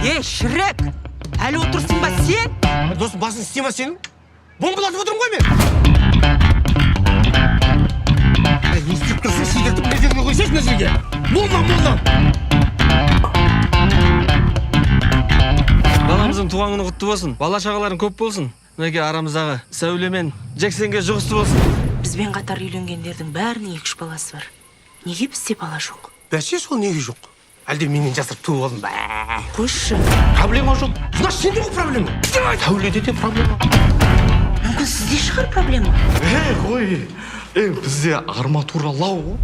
Ей, Шрек, әлі отырсың ба сен? Досым, басың істей ма сенің? Бомбалатып отырмын ғой мен. Ай, не істеп тұрсың? Сидіртіп мына жерге қойсайшы, мына жерге. Молда, молда. Баламыздың туған күні құтты болсын, бала шағаларың көп болсын. Мінекей, арамыздағы Сәуле мен Жексенге жұғысты болсын. Бізбен қатар үйленгендердің бәрінің екі үш баласы бар. Неге бізде бала жоқ? Бәсе, сол неге жоқ? Әлде менен жасырып туып алдың ба? Қойшы. Проблема жоқ. Значит, сенде ғой проблема. Сәуледе де проблема. Мүмкін, сізде шығар проблема. Ей, қой, ей, бізде арматура лау ғой.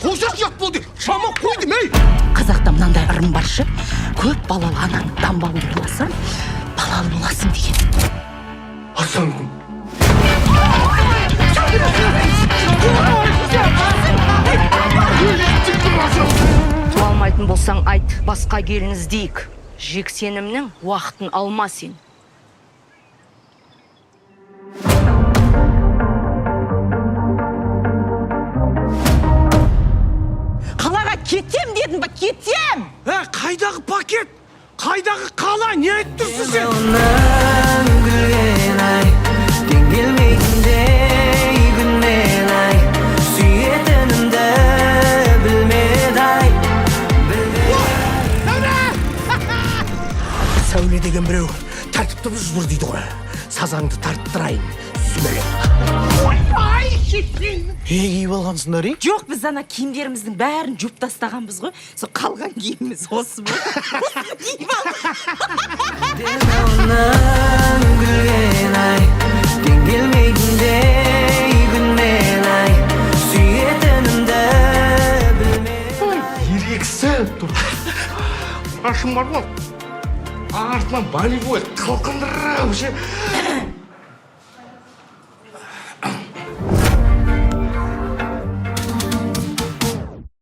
Қойсайшы, ұят болды. Шама қойдым, ей. Қазақта мынандай ырым бар шы: көп балалы ананың дамбалын ұрласаң, балалы боласың деген. Ассалаумағалейкум. Туа алмайтын болсаң, айт, басқа келін іздейік. Жексенімнің уақытын алма сен. Қалаға кетем дедің ба, кетем! Ә, қайдағы пакет? Қайдағы қала? Не айтып тұрсың сен? Күлген ай, теңгелмейтіндей күнмен ай, сүйетінімді білмеді ай. Сәуле деген біреу тәртіпті бұзып жүр дейді ғой. Сазаңды тарттырайын, сүмелек. Ойбай, шешең! Не киіп алғансыңдар, ей? Жоқ, біз ана киімдеріміздің бәрін жуып тастағанбыз ғой. Сол қалған киіміміз осы болды. Осыны киіп алдық. Оның күлген ай, теңгелмейтіндей күнмен ай, сүйетінімді білмеді. Ерегісіп тұр. Ашым бар ғой, артынан болевой қылқындырып ше.